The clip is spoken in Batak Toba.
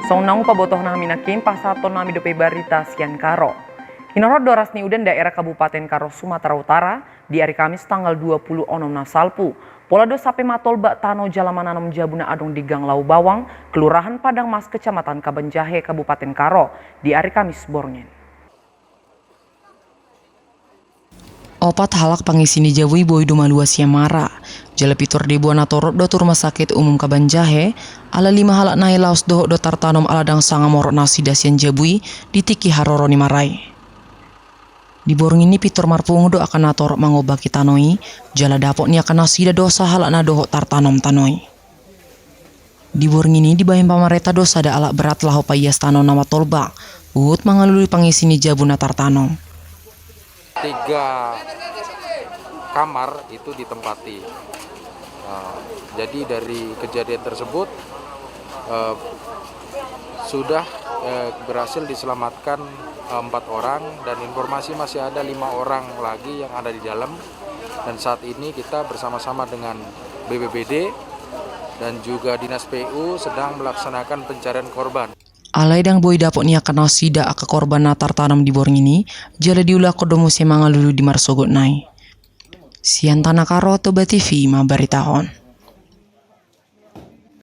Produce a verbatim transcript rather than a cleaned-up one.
Songon na hupabotohon hami nangkin, pasahaton nami dope barita sian Karo. Hinorhon do ras ni udan daerah Kabupaten Karo, Sumatera Utara, di ari Kamis tanggal dua puluh onom na salpu. Pola do sampe matolbak tano jala mananom jabu na adong di Gang Lau Bawang, Kelurahan Padang Mas, Kecamatan Kabanjahe, Kabupaten Karo, di ari Kamis borngin. Opat halak pangisi ni jabu i boi do malua sian mara. Jala pintor diboan na torop do tu Rumah Sakit Umum Kabanjahe, ala lima halak nai laos dohot do tartanom ala ndang sanga morot nasida sian jabu i di tingki haroro ni mara i. Di borngin i pintor marpungu do angka na torop mangobaki tano i, jala dapot ni angka nasida do sahalak na dohot tartanom tano i. Di borngin i dibahen pamarenta do sada alat berat laho paias tano na matolbak, huhut mangalului pangisi ni jabu na tartanom. Tiga kamar itu ditempati. Nah, jadi dari kejadian tersebut, eh, sudah, eh, berhasil diselamatkan, eh, empat orang, dan informasi masih ada lima orang lagi yang ada di dalam. Dan saat ini kita bersama-sama dengan B P B D dan juga Dinas P U sedang melaksanakan pencarian korban. Alai ndang boi dapot ni angka nasida angka korban na tartanom di borngin i, jala diulahon do muse mangalului di marsogot nai. Sian Tanah Karo, Toba T V mambaritahon.